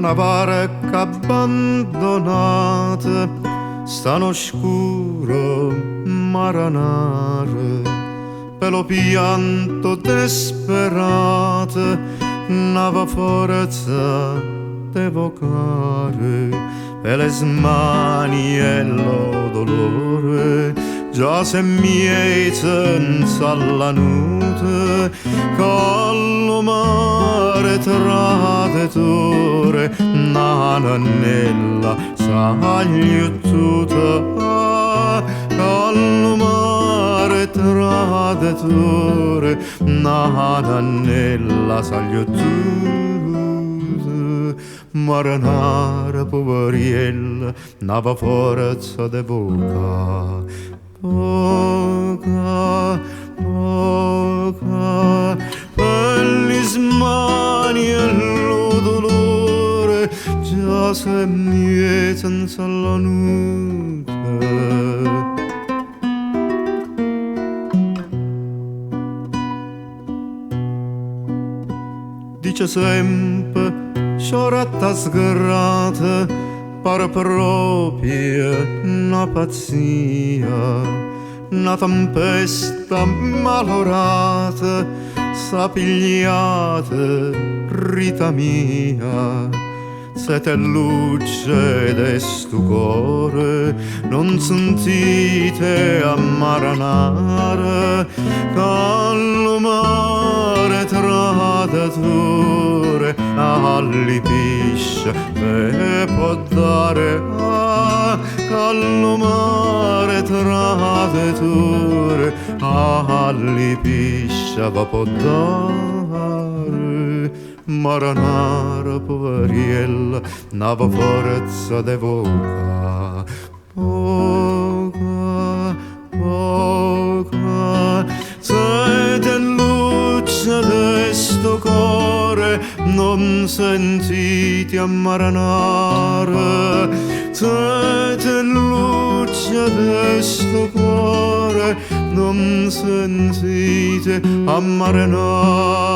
Na varca abbandonata sta 'no scuro marenaro, pe' lo pianto desperato n'ave forza de vocare, pe' le smanie e lo dolore già s'è miezo 'nzallanuto. Ch'a lo mare traditore 'na nennella s'ha agliottuta, Ch'a lo mare traditore 'na nennella s'ha agliottuta. Marenaro puveriello n'ave forza de vucà. Voca, voca, pe' li smanie e lo dolore già s'è miezo 'nzallanuto. Dice sempe: Sciorta sgrata, pare proprio 'na pazzia, 'Na tempesta mmalorata s'ha pigliata Rita mia. Zetellucce de 'stu core, nun sentite a marenare, Ch'a lo mare traditore a li pisce ve pò dare, Ch'a lo mare traditore a li pisce ve pò dare. Marenaro puveriello n'ave forza de vucà. Voca, voca, zetellucce de 'stu core, nun sentite a marenare, Zetellucce de 'stu core, nun sentite a marenare.